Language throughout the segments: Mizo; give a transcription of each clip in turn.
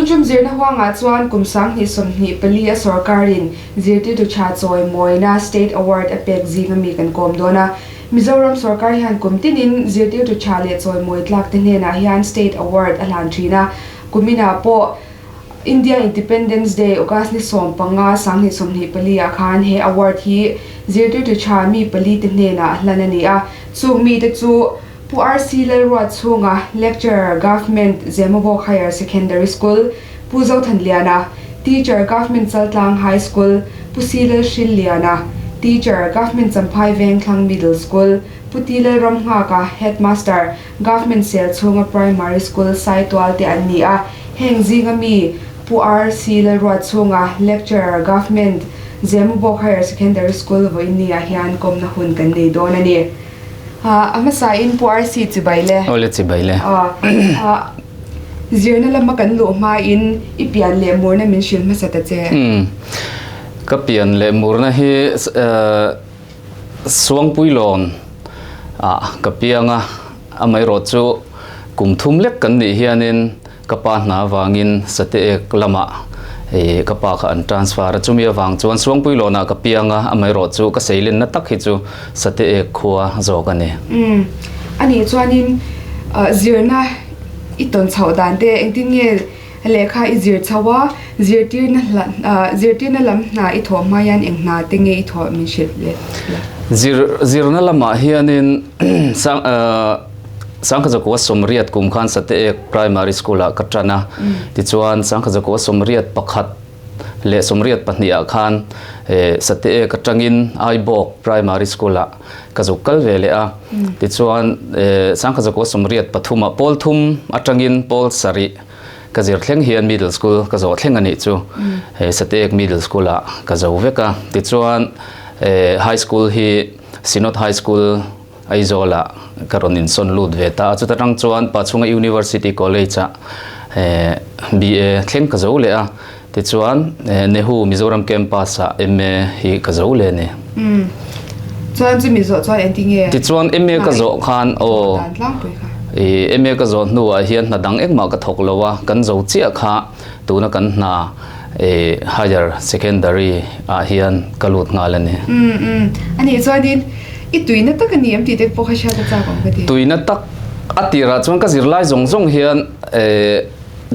Tun tum zirna huangah chuan kum 2024 a sorkarin zirtirtu tha chawimawina State Award a pek zinga mi kan kawm dawn a. Mizoram sorkar hian kum tinin zirtirtu tha leh chawimawi tlak te hnenah hian State Award a hlan thin a. Kuminah pawh India Independence Day August ni 15 2024 ah khan he award hi zirtirtu tha mi pali te hnenah hlan a ni a. Chung mite chu Pu RC Lalruatchhunga, Lecturer, Government Zemabawk Higher Secondary School, Pu Zothanliana, Teacher, Government Chaltlang High School, Pu C Lalhrilliana, Teacher, Government Champhai Vengthlang Middle School, Pu T Lalramnghaka, Headmaster, Government Selchhunga Primary School, Saitual te an ni a. Heng zinga mi Pu RC Lalruatchhunga, Lecturer, Government Zemabawk Higher Secondary School vawiinniah hian kawmna hun kan nei dawn a ni. A hmasa in Pu RC chibai le. Awle chibai le. Zirna lama kan luh hma in i pian leh murna min hrilh hmasa ta che. Ka pian leh murna hi Suangpuilawn ah ka piang a, amaherawh chu kum thum lek kan nih hianin Ka pa hna avangin Sate ek lamah ka pa kha an transfer a, chumi avang chuan Suangpuilawnah ka piang a, amaherawh chu ka seilenna tak hi chu Sate ek khua zawk a ni. Umm, anih chuanin zirna i tawn chhoh dan te engtin nge lehkha i zir chho a, zirtirna zirtirna lam hna i thawh hma hian eng hna te nge i thawh min hrilh leh la? Zir zirna lamah hianin sang Sangkhazakuwa sawmriat kum khan Sateek Primary School-ah ka tan a, tichuan Sangkhazakuwa 81 leh 82 ah khan Sateek atangin Aibawk Primary School-ah ka zuk kal ve leh a, tichuan Sangkhazakuwa 83 ah pawl thum atangin pawl sarih ka zir thleng hian Middle School ka zawh thleng a nih chu Sateek Middle School-ah ka zo vek a, tichuan High School hi Synod High School Aizawlah ka rawn insawn lut ve ta a, chuta tang chuan Pachhunga University College-ah BA thleng ka zo leh a, tichuan Nehu Mizoram Campus-ah MA hi ka zo leh a ni. Umm, chuan chumi zawh chuan engti nge? Tichuan MA ka zawh khan aw, MA ka zawh hnuah hian hna dang engmah ka thawk lo a, kan zo chiah kha tuna kan hna Higher Secondary ah hian ka lut nghal a ni. Umm umm, anih chuanin i tuina tak a ni em tih te pawh kha hriat a chak awm ka ti. Tuina tak a tirah chuan ka zirlai zawng zawng hian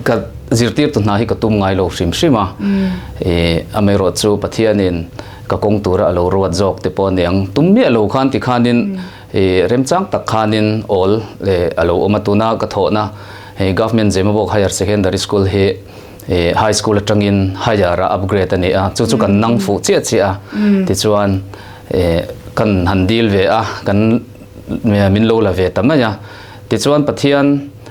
ka zirtirtu hna hi ka tum ngai lo hrim hrim a, amaherawh chu Pathianin ka kawng tura a lo ruat zawk te pawh a ni ang. Tum miah lo khan tikhanin remchang tak khanin awl a lo awm a, tuna ka thawhna Government Zemabawk Higher Secondary School hi High School atangin Higher a upgrade a ni a, chu chu kan nang fuh chiah chiah a, tichuan kan han dil ve a, kan min lo la ve ta mai a, tichuan Pathian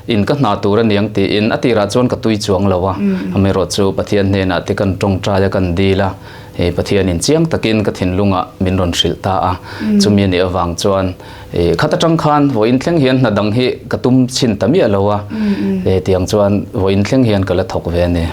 in ka hna tur a niang tiin a tirah chuan ka tui chuang lo a, amaherawh chu Pathian hnenah te kan tawngtai a, kan dil a, Pathian in chiang takin ka thinlungah min rawn hrilh ta a, chumi a nih avang chuan Khat atang khan vawiin thleng hian hna dang hi ka tum chhin ta miah lo a, tiang chuan vawiin thleng hian ka la thawk ve a ni.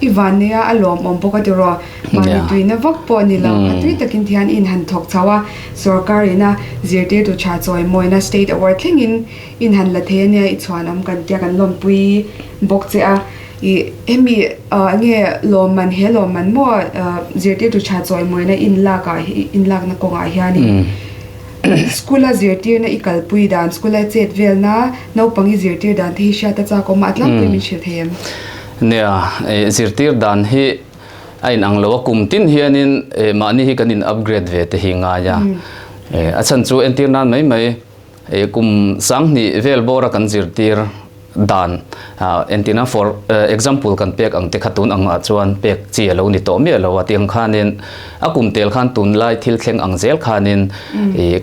I van nia a lawmawm bawk a ti rawh. Mahni tuina vak pawh ni lo, a tui takin ti hian in han thawk chho a, sorkar ina zirtirtu tha chawimawina state award thlengin in han la thei a nia i chhuanawm kan tia kan lawmpui bawk che a. I hemi nge lawmman he lawmman maw zirtirtu tha chawimawina in lakah in lakna kawngah hianin School a zirtirna i kalpui dan, school a chet velna naupang i zirtir dan te hi hriat a chak awm a, a tlangpui min hrilh thei em? Nia, zirtir dan hi a inang lo a, kum tin hianin mahni hi kan in upgrade ve te hi ngai a. A chhan chu entir nan mai mai kum 2000 vel bawra kan zirtir dan entina for example kan pek ang te kha tun ang ah chuan pek chi a lo ni tawh miah lo a tiang khanin a kum tel khan tunlai thil thleng ang zel khanin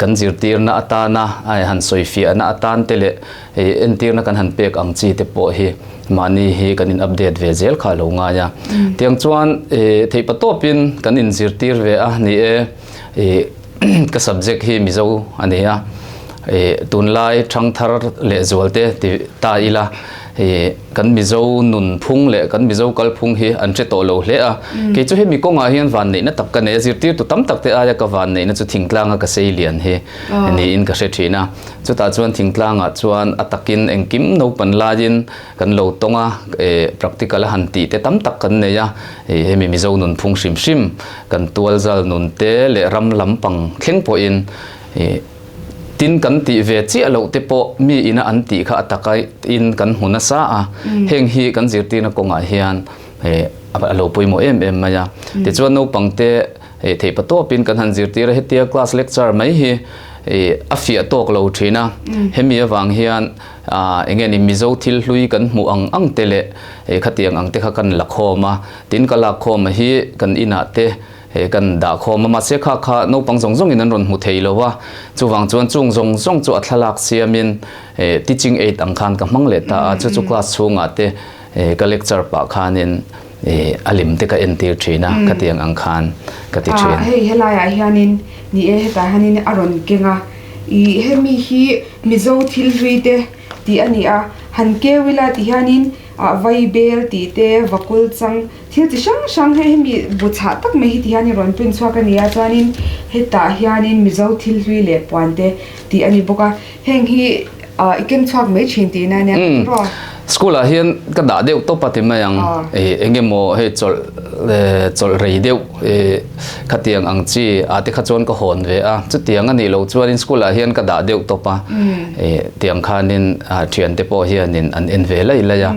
kan zirtirna atana han sawifiahna atan te leh entirna kan han pek ang chi te pawh hi mahni hi kan in update ve zel kha a lo ngai a tiang chuan theihpatawpin kan in zirtir ve a ni e. Ka subject hi Mizo a ni a, tunlai thangthar leh zualte ti ta ila, Kan Mizo nun phung leh kan Mizo kal phung hi an hre tawh lo hle a. Kei chu hemi kawngah hian vanneihna tak ka nei a, zirtirtu tam tak te aia ka vanneihna chu thingtlanga ka sei lian hi niin ka hre thin a. Chutah chuan thingtlangah chuan a takin engkim naupan laiin kan lo tawng a, practical a han tih te tam tak kan nei a. Hemi Mizo nun phung hrim hrim kan tualzal nun te leh ram lampang thleng pawhin Tin kan tih ve chiah loh te pawh mi ina an tih kha a taka in kan hmu nasa a, heng hi kan zirtirna kawngah hian a lo pawimawh em em mai a. Tichuan naupang te theihpa tawpin kan han zirtir a, hetia class lecture mai hi a fiah tawk lo thin a, hemi avang hian eng nge ni Mizo thil hlui kan hmuh ang ang te leh khatiang ang te kha kan la khawm a, tin ka lak khawm hi kan inah te He kan dah khawm a, mahse kha kha naupang zawng zawngin an rawn hmu thei lo a, chuvang chuan chung zawng zawng chu a thlalak siamin teaching aid ang khan ka hmang leh ta a, chu chu class chhungah te ka lecture pah khanin a lim te ka entir thin a, khatiang ang khan ka ti thin. Hei helaiah hianin ni e, hetah hianin a rawn keng a, ih hemi hi Mizo thil hlui te tih a ni a, han keu ila ti hianin ah vai bel tih te vakul chang Thil chi hrang hrang hei hemi bu chhah tak mai hi ti hian i rawn print chhuak a ni a chuanin hetah hianin Mizo thil hlui leh puan te tih a ni bawk a heng hi ah i keng chhuak mai thin tihna a nia rawh. School ah hian ka dah deuh tawp a ti mai ang eng emaw hei chawlh chawlh rei deuh khatiang ang chi ah te kha chuan ka hawn ve a chutiang a nih loh chuanin school ah hian ka dah deuh tawp a tiang khanin thiante pawh hianin an en ve laih laih a.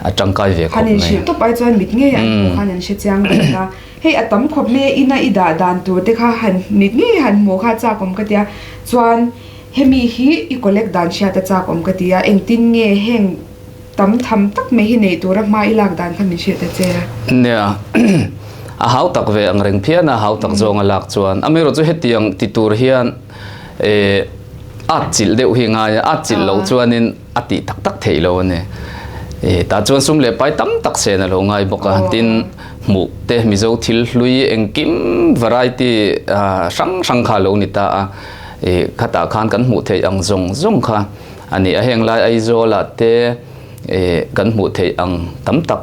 a tangkai ve khawp mai. Han inhrilh tawp ai chuan mit ngei an hmuh khan an hre chiang bik a, hei a tam khawp mai ina i dah dan tur te kha han mit ngei han hmuh kha chak awm ka tia, chuan hemi hi i collect dan hriat a chak awm ka tia, engtin nge heng tam tham tak mai hi neih tura hma i lak dan kha min hrilh ta che. Nia, a hau tak ve ang reng phian a, hau tak zawng a lak chuan amaherawhchu hetiang ti tur hian at chilh deuh hi a ngai a, at chilh loh chuanin a tih tak tak theih lo a ni. Tah chuan sum leh pai tam tak sen a lo ngai bawk a, tin hmuh te Mizo thil hlui engkim variety hrang hrang kha a lo ni ta a, khatah khan kan hmuh theih ang zawng zawng kha a ni a, heng lai Aizawlah te kan hmuh theih ang tam tak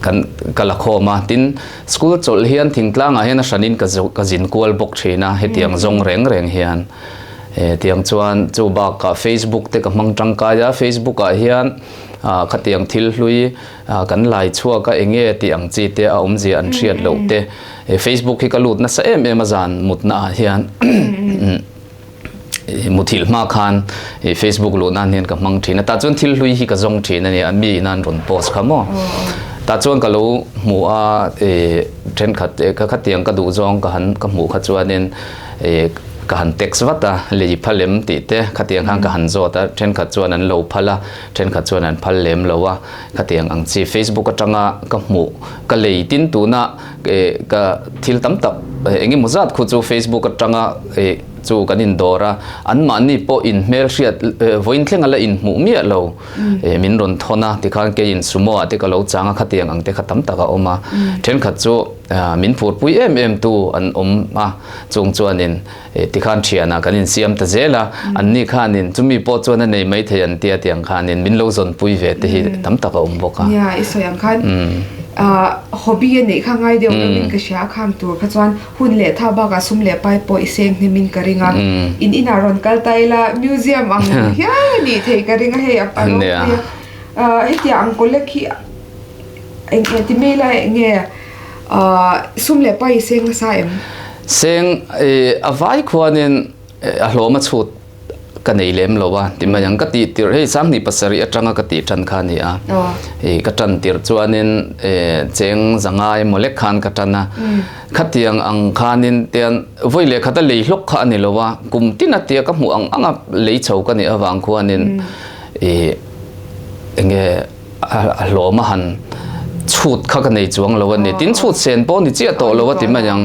kan ka la khawm a, tin school chawlh hian thingtlangah hian a hranin ka zin kual bawk thin a, hetiang zawng reng reng hian. Tiang chuan chu bakah Facebook te ka hmang tangkai a, Facebook ah hian khatiang thil hlui kan lai chhuak a enge tih ang chi te a awmzia an hriat loh te Facebook hi ka lut nasa em em a zan mutna ah hian muthilh hma khan Facebook luh nan hian ka hmang thin a, tah chuan thil hlui hi ka zawng thin a ni a, mi in an rawn post kha maw tah chuan ka lo hmu a thenkhat khatiang ka duh zawng ka han ka hmuh kha chuanin Ka han text vat a, lei phal em tih te khatiang khan ka han zawt a, thenkhat chuan an lo phal a, thenkhat chuan an phal lem lo a, khatiang ang chi Facebook atanga ka hmuh ka lei tin tuna ka thil tam tak eng emaw zat khu chu Facebook atanga chu kan indawr a, anmahni pawh inhmelhriat vawiin thleng a la inhmuh miah lo min rawn thawn a, tikhan keiin sumo ah te ka lo chang a, khatiang ang te kha tam tak a awm a, thenkhat chu min phurpui em em tu an awm a. Chung chuanin tikhan thianah kan insiam ta zel a, anni khanin chumi pawh chuan a nei mai thei an tia tiang khanin min lo zawnpui ve te hi tam tak a awm bawk a. Nia, i sawi ang khan hobby a neih kha ngai deuh deuhin ka hria a, khang tur kha chuan hun leh tha bakah sum leh pai pawh i seng hnemin ka ring a, in inah rawn kal ta ila museum ang hial a nih theih ka ring a, hei a ropui a, hetiang ang collect hi eng nge ti mai ila eng nge Sum leh pai seng nasa em? Seng a vai khuanin a hlawm a chhut ka nei lem lo a ti mai ang ka tih tirh hei sanghnih pasarih atanga ka tih tan kha a ni a ka tan tirh chuanin cheng zangai emaw lek khan ka tan a khatiang ang khanin tian vawi leh khat a lei hlawk kha a ni lo a kum tin a tia ka hmuh ang anga lei chho ka nih avang khuanin enge a hlawm a han chhut kha ka nei chuang lo a ni. Tin chhut sen pawh ni chiah tawh lo a ti mai ang.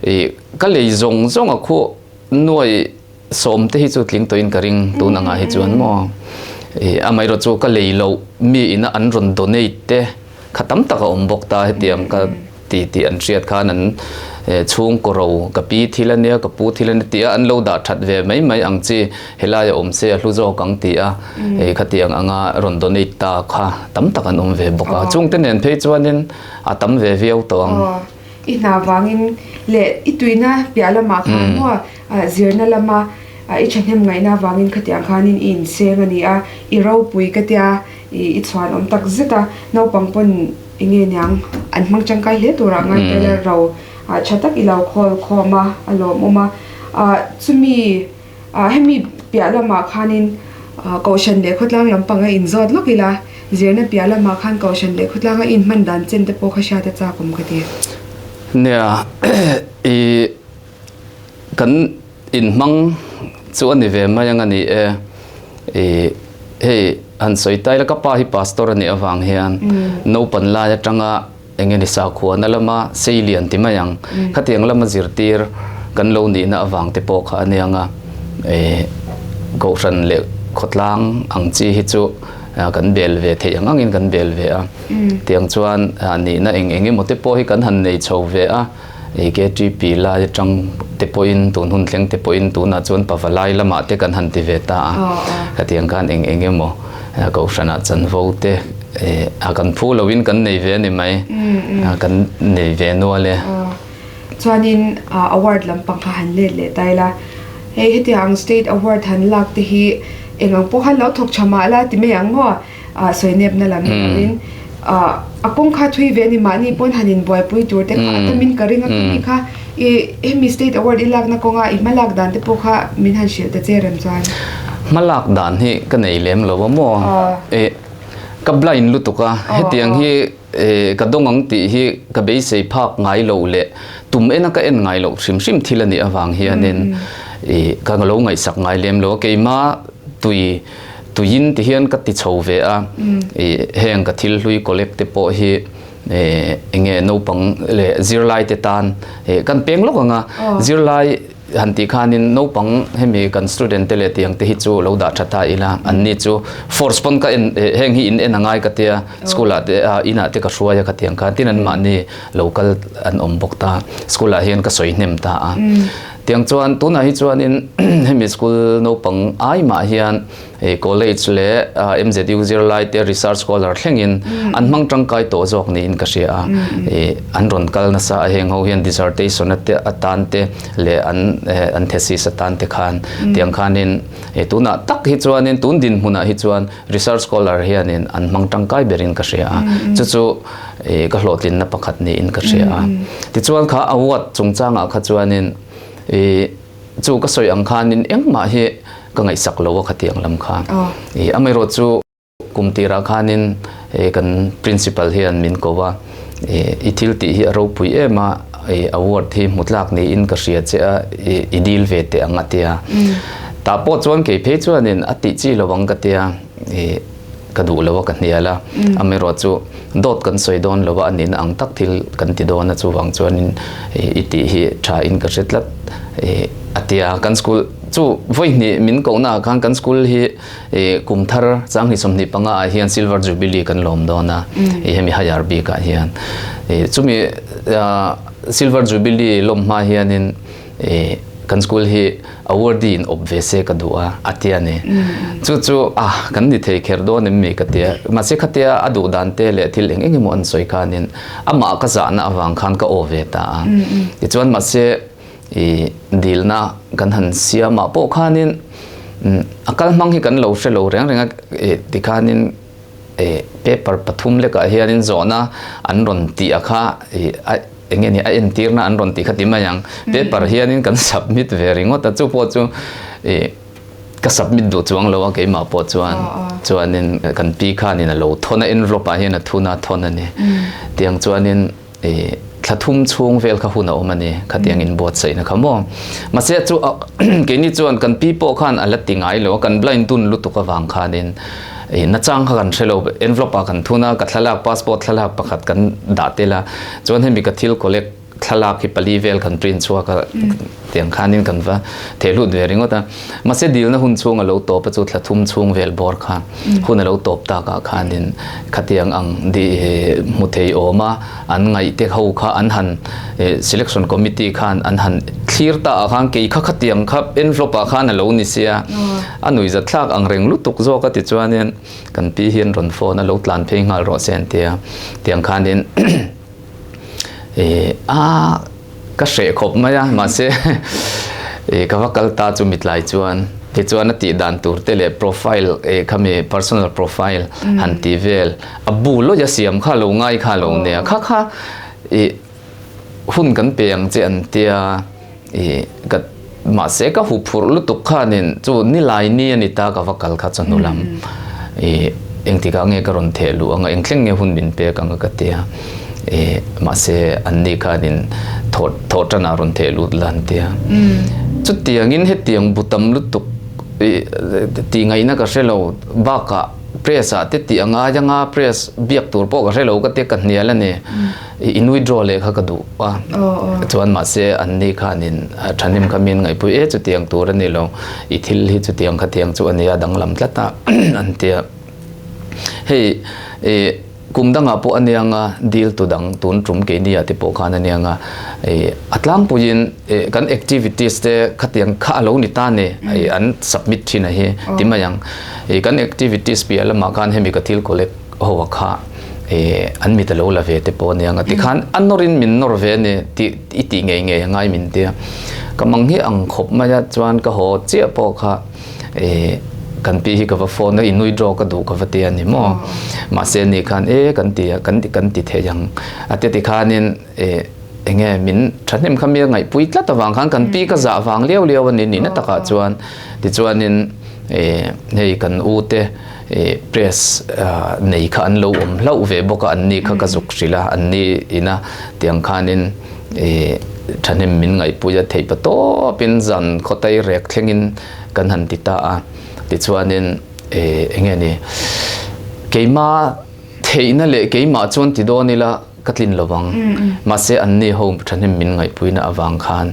I ka lei zawng zawng a khu nuai sawm te hi chu tling tawhin ka ring tun angah hi chuan maw. I amaherawh chu ka lei loh mi ina an rawn donate te kha tam tak a awm bawk ta hetiang ka ti tih an hriat khan an Chhungkaw ro ka pi thil a nia, ka pu thil a nia tih a an lo dah that ve mai mai ang chi helai a awm se a hlu zawk ang tih a khatiang anga rawn donate ta kha tam tak an awm ve bawk a. Chungte nen phei chuanin a tam ve viau tawh ang. I hna vangin leh i tuina piah lamah khan maw zirna lama i thahnem ngaihna vangin khatiang khanin i inseng a ni a, i ropui ka tia i chhuan awm tak zet a, naupang pawn enge niang an hmang tangkai hle turah ngai tel a ro tha tak i lo khawl khawm a, a lawmawm a. Chumi hemi piah lamah khanin Kohhran leh khawtlang lampang a inzawt lawk ila, zirna piah lamah khan Kohhran leh khawtlang a inhman dan chen te pawh kha hriat a chak awm ka ti. Nia, i kan inhmang chu a ni ve mai ang a ni e. I hei han sawi ta ila ka pa hi pastor a nih avang hian naupan lai atanga eng nge ni sakhuana lama sei lian ti mai ang khatiang lama zirtir kan lo nihna avang te pawh kha a nia ang a. I kohhran leh khawtlang ang chi hi chu kan bel ve theih ang angin kan bel ve a. Tiang chuan nihna eng eng emaw te pawh hi kan han nei chho ve a. KTP lai atang te pawhin tun hun thleng te pawhin tunah chuan Pavalai lamah te kan han ti ve ta a. Khatiang khan eng eng emaw Kohhranah chanvo te a kan phu loin kan nei ve a ni mai. Kan nei ve nual e. Chuanin award lampang kha han let leh ta ila. Hei hetiang state award han lak te hi eng ang pawh khan lo thawk tha mah la ti mai ang maw? Sawi nepna lam ni lovin a kawng kha thui ve a ni mahni pawn han inbuaipui tur te kha a tamin ka ring a khami kha i hemi state award i lakna kawnga i hmalak dan te pawh kha min han hrilh ta che rem chuan. Hmalak dan hi ka nei lem lo a maw? Ka blind lutuk a, hetiang hi ka dawng ang tih hi ka beisei phak ngai loh leh tum ena ka en ngai loh hrim hrim thil a nih avang hianin ka lo ngaihsak ngai lem lo a, keima tui Tuiin ti hian ka ti chho ve a, heng ka thil hlui collect te pawh hi enge naupang leh zirlai te tan kan peng lawk ang a, zirlai han tih khanin naupang hemi kan student te leh tiang te hi chu lo dah tha ta ila, an ni chu force pawn ka en heng hi in en a ngai ka tia school ah te inah te ka hruai a ka tiang khan tin an mahni lo kal an awm bawk ta, school ah hian ka sawi hnem ta a. Tiang chuan tunah hi chuanin hemi school naupang ai mah hian college leh MZU zirlai te research scholar thlengin an hmang tangkai tawh zawk niin ka hria a. An rawn kal nasa a heng ho hian dissertation te atan te leh an an thesis atan te khan tiang khanin tunah tak hi chuanin tun dinhmunah hi chuan research scholar hianin an hmang tangkai berin ka hria a. Chu chu ka hlawhtlinna pakhat niin ka hria a. Tichuan kha award chungchangah kha chuanin chu ka sawi ang khanin engmah hi ka ngaihsak lo a khatiang lam kha. Amaherawh chu kum tirah khanin kan principal hian min ko a, i thil tih hi a ropui em a, award hi hmu tlak niin ka hria che a, i dil ve teh ang a ti a. Tah pawh chuan kei phei chuanin a tih chi lo ang ka ti a. Ka duh lo a ka hnial a, amaherawh chu dawt kan sawi dawn lo a, a nihna ang tak thil kan ti dawn a, chuvang chuanin i tih hi tha in ka hre tlat a ti a, kan school chu vawi hnih min kohna ah khan kan school hi kum thar changhnih 25 ah hian silver jubilee kan lawm dawn a, hemi higher bik ah hian chumi silver jubilee lawm hma hianin kan school hi awardee in awp ve se ka duh a, a ti a ni. Chu chu a kan ni thei kher dawn em mi ka ti a, mahse khatia a duh dan te leh thil eng eng emaw an sawi khanin amah ka zahna avang khan ka aw ve ta a. Tichuan mahse i dilna kan han siamah pawh khanin a kal hmang hi kan lo hre lo reng reng a, tikhanin paper pathum lekah hianin zawhna an rawn tih a kha eng nge ni a entirna an rawn tih kha ti mai ang paper hianin kan submit ve ringawt a chu pawh chu ka submit duh chuang lo a keimah pawh chuan chuanin kan pi khanin a lo thawn a envelope ah hian a thun a thawn a ni tiang chuanin thla thum chhung vel kha hun a awm a ni khatiang inbuatsaihna kha maw mahse chu keini chuan kan pi pawh khan a la ti ngai lo a kan blind dun lutuk avang khanin nachang kha kan hre lo envelope ah kan thun a ka thlalak passport thlalak pakhat kan dah tel a chuan hemi ka thil collect. thlalak hi pali vel kan print chhuak a tiang khanin kan va thehlut ve ringawt a. Mahse dilna hun chhung a lo tawp a chu thla thum chhung vel bawr kha hun a lo tawp takah khanin khatiang ang di hmu thei awm a an ngaih te ho kha an han selection committee khan an han thlir ta ah khan kei kha khatiang kha envelope ah khan a lo ni sia a nuihzat thlak ang reng lutuk zawk a tichuanin kan pi hian rawn phone a lo tlan phei nghal rawh se an ti a tiang khanin a ka hreh khawp mai a mahse ka va kal ta chu mitlai chuan tichuan a tih dan tur te leh profile khami personal profile han tih vel a bu lawih a siam kha lo ngai kha lo nia kha kha hun kan pe ang che an tia ka mahse ka hu phurh lutuk khanin chu nilai ni a ni ta ka va kal kha chawhnu lam engtikah nge ka rawn theh luh anga engthleng nge hun min pek anga ka tia mahse an ni khanin thawh thawh tanah rawn theh lut la an tia chutiangin hetiang bu tam lutuk tih ngaihna ka hre lo bakah press ah te tih a ngai anga press biak tur pawh ka hre lo ka tia ka hnial a ni. In withdraw leh kha ka duh a chuan mahse an ni khanin thahnem kha min ngaihpui e chutiang tur a ni lo i thil hi chutiang khatiang chu a nia danglam tlat a an tia hei i kum dangah pawh a nia anga deal tu dang tun tum keini ah te pawh khan a nia anga i a tlangpuiin kan activities te khatiang kha a lo ni ta ni an submit thin a hi ti mai ang i kan activities piah lamah khan hemi ka thil collect ho a kha an mit a lo la ve te pawh ania nga tikhan a nawrin min nawr ve a ni tih i tih ngei ngei a ngai min tia ka mang hi ang khawp mai a chuan ka haw chiah pawh kha kan pi hi ka va phone a i nui draw ka duh ka va ti a ni maw mahse ni khan e kan ti a kan kan ti thei ang a ti tikhanin enge min thahnem kha mi a ngaihpui tlat avang khan kan pi ka zah vang liau liau a ni nihna takah chuan tichuanin hei kan u te Press nei kha an lo awm hlauh ve bawk a, an ni kha ka zuk hrilh a, an ni ina tiang khanin thahnem min ngaihpui a theih pa tawpin zan khawtai rek thlengin kan han ti ta a, tichuanin eng nge ni keima theihna leh keimah chuan ti dawn ila ka tlin lo vang. Mahse anni ho thahnem min ngaihpuina avang khan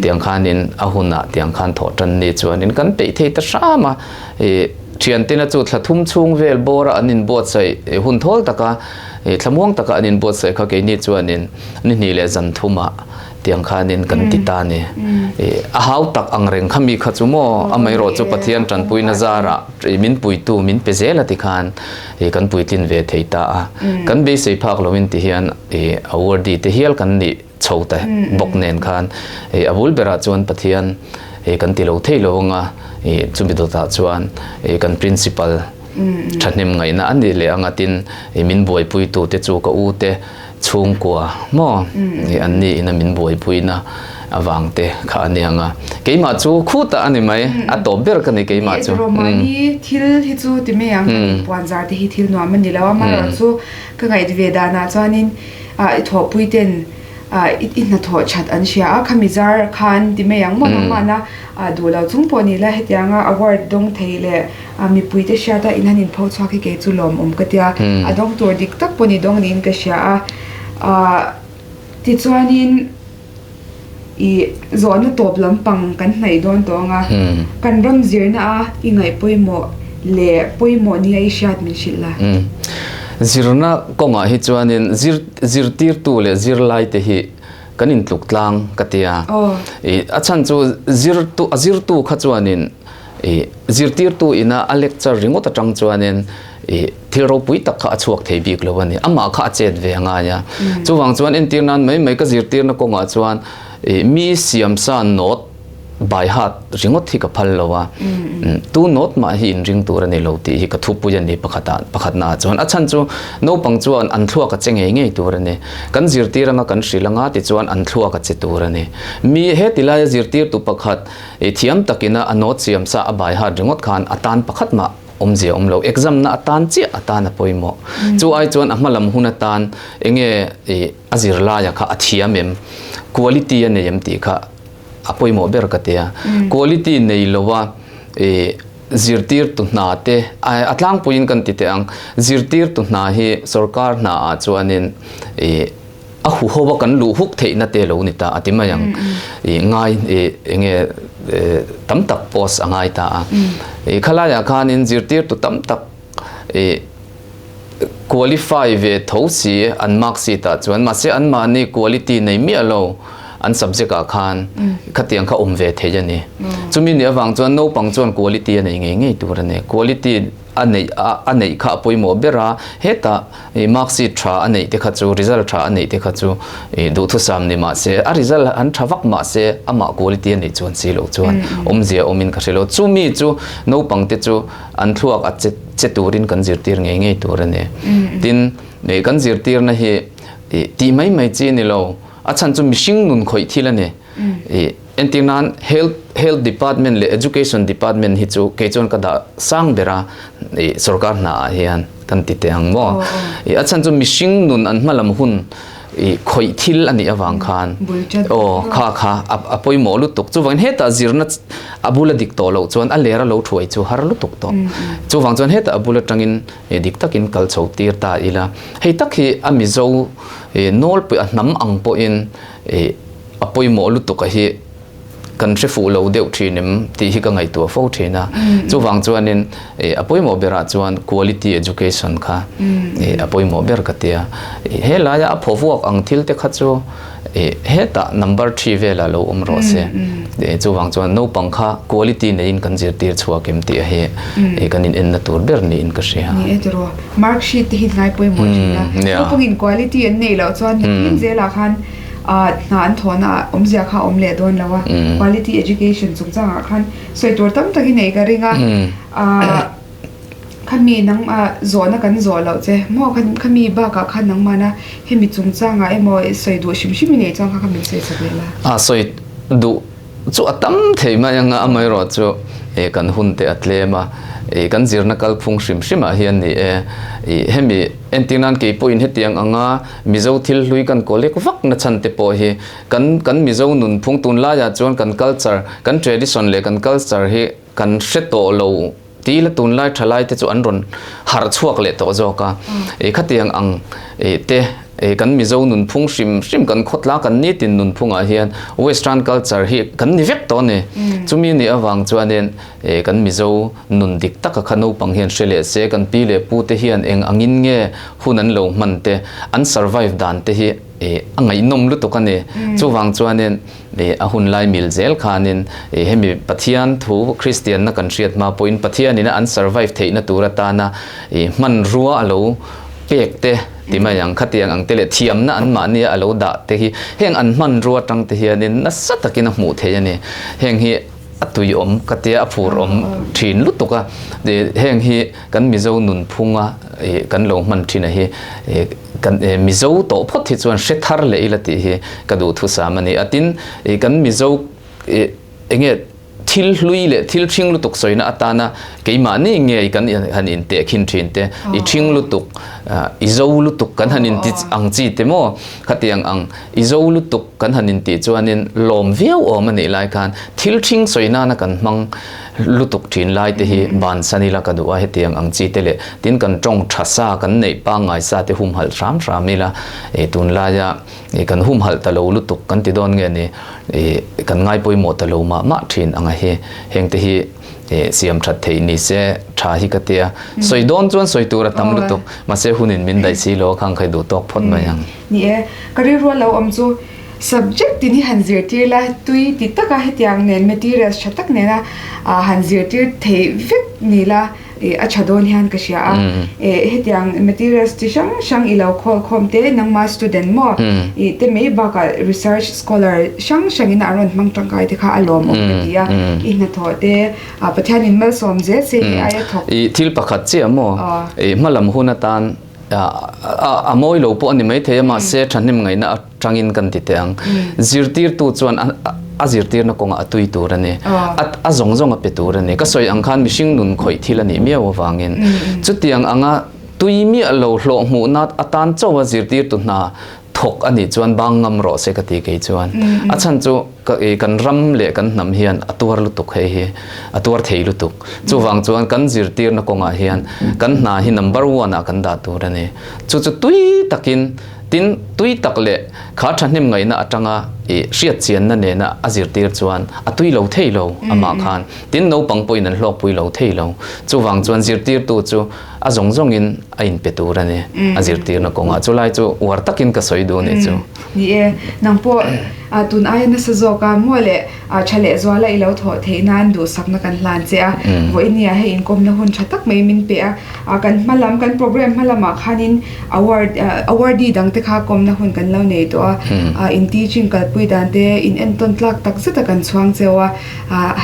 tiang khanin a hunah tiang khan thawh tan ni chuanin kan peih thei ta hram a. Thiantina chu thla thum chhung vel bawra an inbuatsaih hun thawl taka thlamuang taka an inbuatsaih kha keini chuanin ni hnih leh zan thumah tiang khanin kan ti ta ni. A hau tak ang reng kha mi kha chu maw amaherawh chu Pathian tanpuina zarah min puitu min pe zel a ti khan kan puitlin ve thei ta a, kan beisei phak loin ti hian awardee te hial kan nih chho ta bawk nen khan a bul berah chuan Pathian kan ti lo thei lo anga chumi dawtah chuan kan principal thahnem ngaihna a nih leh anga tin min buaipuitu te chu ka u te chhungkua maw an ni ina min buaipuina avang te kha a ni ang a keimah chu khutah a ni mai a tawp ber ka ni keimah chu Romani thil hi chu ti mai ang puan zar te hi thil nuam a ni lo a amaherawh chu ka ngaih ve danah chuanin i thawhpui ten i hnathawh that an hria a khami zar khan ti mai ang maw nangmahna duh lo chung pawh ni la hetianga award dawng thei leh mipui te hriat a in han inpho chhuak hi kei chu lawmawm ka tia a dawng tur dik tak pawh ni dawng niin ka hria a tichuanin i zawhna tawp lampang kan hnaih dawn tawh ang a kan ram zirna a i ngaih pawimawh leh pawimawh nia i hriat min hrilh la. Zirna kawngah hi chuanin zir zirtirtu leh zirlai te hi kan intluk tlang ka tia a chhan chu zirtu a zirtu kha chuanin I zirtirtu ina a lecture ringawt atang chuanin i thil ropui tak kha a chhuak thei bik lo a ni. Amah kha a chet ve a ngai a. Chuvang chuan entir nan mai mai ka zirtirna kawngah chuan i mi siamsa note by heart ringawt hi ka phal lo a. Tu note mah hi inring tur a ni lo tih hi ka thupui a ni pakhatah pakhatnaah chuan. A chhan chu naupang chuan an thluak a che ngei ngei tur a ni. Kan zirtir anga kan hrilh anga tichuan an thluak a che tur a ni. Mi heti laia zirtirtu pakhat I thiam takina a note siam sa a bai hat ringawt khan a tan pakhat mah awmzia awm lo. Exam na atan chiah a tan a pawimawh. Chu ai chuan a hma lam hun atan enge i a zirlaia kha a thiam em, quality a nei em tih kha a pawimawh ber ka ti a. Quality nei loa i zirtirtu hna te a tlangpuiin kan ti teh ang, zirtirtu hna hi sorkar hna ah chuanin i. a huho a kan luh huk theihna te lo ni ta a ti mai ang. I ngai i enge tam tak post a ngai ta a. I khalaiah khanin zirtirtu tam tak i qualify ve tho si an mark sheet ah chuan mahse anmahni quality nei miah lo an subject ah khan khatiang kha awm ve thei a ni. Chumi nih avang chuan naupang chuan quality a nei ngei ngei tur a ni. Quality a neih a neih kha a pawimawh ber a, hetah i mark sheet tha a neih te kha chu result tha a neih te kha chu i duhthusam ni mahse a result an tha vak mahse amah quality a neih chuan si loh chuan awmzia awmin ka hre lo. Chumi chu naupang te chu an thluak a che che turin kan zirtir ngei ngei tur a ni. Tin, kan zirtirna hi tih mai mai chi a ni lo, a chhan chu mihring nun khawih thil a ni. Entir nan health health department leh education department hi chu kei chuan ka dah sang ber a, sorkar hna ah hian kan ti teh ang maw. A chhan chu mihring nun an hmalam hun khawih thil a nih avang khan aw kha kha a pawimawh lutuk. Chuvangin hetah zirna a bula dik tawh loh chuan a lera lo thuai chu har lutuk tawh. Chuvang chuan hetah a bul atangin dik takin kal chho tir ta ila. Hei tak hi a Mizo nawlpui a hnam ang pawhin a pawimawh lutuk a hi kan hre fuh lo deuh thin em tih hi ka ngaihtuah fo thin a. Chuvang chuanin a pawimawh berah chuan quality education kha a pawimawh ber ka tia. He laia a phaw vuak ang thil te kha chu hetah number thi velah lo awm rawh se. Chuvang chuan naupang kha quality neiin kan zirtir chhuak em tih hi kan in enna tur ber niin ka hria. Ni e tiraw, mark sheet te hi ngai pawimawh thin a. Naupangin quality an neih loh chuan nitin zelah khan hna an thawhna ah awmzia kha a awm leh dawn lo a, quality education chungchangah khan sawi tur tam tak i neih ka ring a, khami nangmah zawhna kan zawh loh che maw khami bakah khan nangmahna hemi chungchangah emaw sawi duh hrim hrim i neih chuan kha kha min sawi chak leh la. A sawi duh chu a tam thei mai anga amaherawh chu kan hun te a tlem a, kan zirna kalphung hrim hrim ah hian ni e, hemi entir nan keipawhin hetiang anga Mizo thil hlui kan collect vak na chhan te pawh hi kan kan Mizo nunphung tunlaiah chuan kan culture, kan tradition leh kan culture hi kan hre tawh lo ti la tunlai thalai te chu an rawn harh chhuak leh tawh zawk a. I khatiang ang te kan Mizo nunphung hrim hrim kan khawtla kan nitin nunphungah hian western culture hi kan ni vek tawh a ni. Chumi nih avang chuanin E kan Mizo nun dik taka kha naupang hian hre leh se, kan pi leh pu te hian eng angin nge hun an lo hman te, an survive dan te hi e a ngaihnawm lutuk a ni. Chuvang chuanin e a hun lai mil zel khanin e hemi Pathian thu Kristianna kan hriat hma pawhin Pathianina an survive theihna tur atana e hmanrua a lo pek te ti mai ang, khatiang ang te leh thiamna anmahnia a lo dah te hi heng an hmanrua atang te hianin nasa takin a hmuh theih a ni. Heng hi a tui awm ka tia a phur awm thin lutuk a, heng hi kan Mizo nunphunga kan lo hman thin a hi kan Mizo tawh phawt hi chuan hre thar leh ila tih hi ka duhthusam a ni a, tin kan Mizo enge thil hlui leh thil ṭhing lutuk sawina atana keimahni ngei kan han intehkhin thin te i ṭhing lutuk i zo lutuk kan han inti ang chi te maw khatiang ang I zo lutuk kan han intih chuanin lawm viau awm a nih lai khan thil ṭhing sawi nana kan hmang lutuk ṭhin lai te hi bansan ila ka duh a, hetiang ang chi te leh tin kan ṭawng ṭha sa kan neih pangngai sa te humhalh hram hram ila ih tunlaia ih kan humhalh ta lo lutuk kan ti dawn nge ni ih kan ngaipawimawh ta lo mah mah ṭhin ang a hi heng te hi Siam that theih ni se tha hi ka tia. Sawi dawn chuan sawi tur a tam lutuk. Mahse hunin min daih si lo a khang khai duh tawk phawt mai ang. Ni e, ka rilru a lo awm chu subject tin hi han zirtir la, tui ti taka hetiang nen materials tha tak nena han zirtir theih vek ni la a tha dawn hian ka hria a. Hetiang materials chi hrang hrang i lo khawl khawm te nangma student maw i te mai bakah research scholar hrang hrangin a rawn hmang tangkai te kha a lawmawm ka ti a, i hnathawh te Pathianin malsawm zel se hi aia thawk. I thil pakhat chiah maw i hmalam hun atan a mawi lo pawh a ni maithei a mahse thahnem ngaihna atangin kan ti teh ang. Zirtirtu chuan a zirtirna kawngah a tui tur a ni. A zawng zawng a pe tur a ni. Ka sawi ang khan mihring nun khawih thil a nih miau avangin chutiang anga tui miah lo hlawh hmuhna atan chauha zirtirtu hna thawk a nih chuan bang ngam rawh se ka ti kei chuan. A chhan chu kan ram leh kan hnam hian a tuar lutuk hei hi, a tuar thei lutuk. Chuvang chuan kan zirtirna kawngah hian kan hna hi number one ah kan dah tur a ni. Chu chu tui takin Tin, tui tak leh kha thahnem ngaihna atanga i hriatchianna nena a zirtir chuan a tui lo thei lo amah khan. Tin, naupang pawhin an hlawkpui lo thei lo. Chuvang chuan zirtirtu chu a zawng zawngin a inpe tur a ni, a zirtirna kawngah. Chulai chu uar takin ka sawi duh ni chu. Ni e, nang pawh tun aia nasa zawk a, maw leh tha leh zuala i lo thawh theih nan duhsakna kan hlan che a. Vawinia hei inkawmna hun tha tak mai min pe a. Kan hma lam, kan program hma lamah khanin award, awardee dang te kha kawmna hun kan lo nei tawh a. In teaching kalpui dan te in entawn tlak tak zet a kan chhuang cheu a.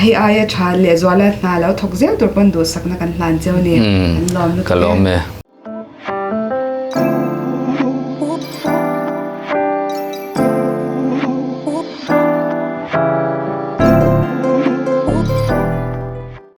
Hei aia tha leh zuala hna lo thawk zel tur pawn duhsakna kan hlan cheu a ni. Kan lawm lutuk e. Ka lawm e.